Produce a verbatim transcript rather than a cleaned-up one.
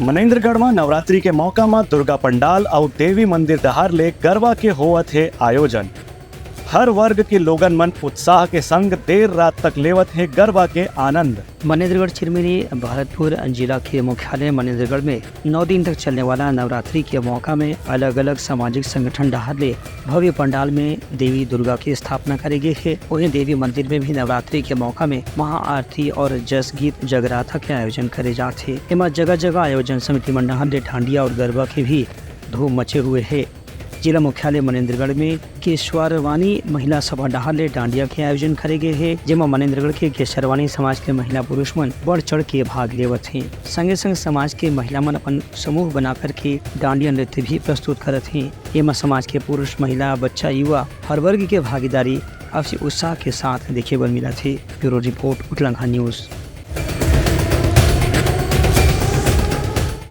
मनेंद्रगढ़ म नवरात्रि के मौका म दुर्गा पंडाल अउ देवी मंदिर डहार ले गरबा के होवत हे आयोजन। हर वर्ग के लोगन मन उत्साह के संग देर रात तक लेवत हे गरबा के आनंद। मनेंद्रगढ़ चिरमिरी भरतपुर जिला के मुख्यालय मनेंद्रगढ़ में नौ दिन तक चलने वाला नवरात्रि के मौका में अलग-अलग सामाजिक संगठन डहार ले भव्य पंडाल में देवी दुर्गा की स्थापना करे गे हे। वहीं देवी मंदिर में भी नवरात्रि के मौका में महाआरती और जस गीत जगराता के आयोजन करे जात हे। एमा जगह-जगह आयोजन समिति मन डहार ले डांडिया और गरबा के भी धूम मचे हुए हे। जिला मुख्यालय मनेंद्रगढ़ में केशवरवानी महिला सभा डहार ले डांडिया के आयोजन करे गे हे, जेमा मनेंद्रगढ़ के केशवरवानी समाज के महिला पुरुष मन बढ़ चढ़ के भाग लेवत हें। संगे संग समाज के महिला मन अपन समूह बना करके डांडिया नृत्य भी प्रस्तुत करत हें। एमा समाज के पुरुष, महिला, बच्चा, युवा हर वर्ग के भागीदारी आपसी उत्साह के साथ देखे बर मिलत हे। Bureau report, Utlangha news.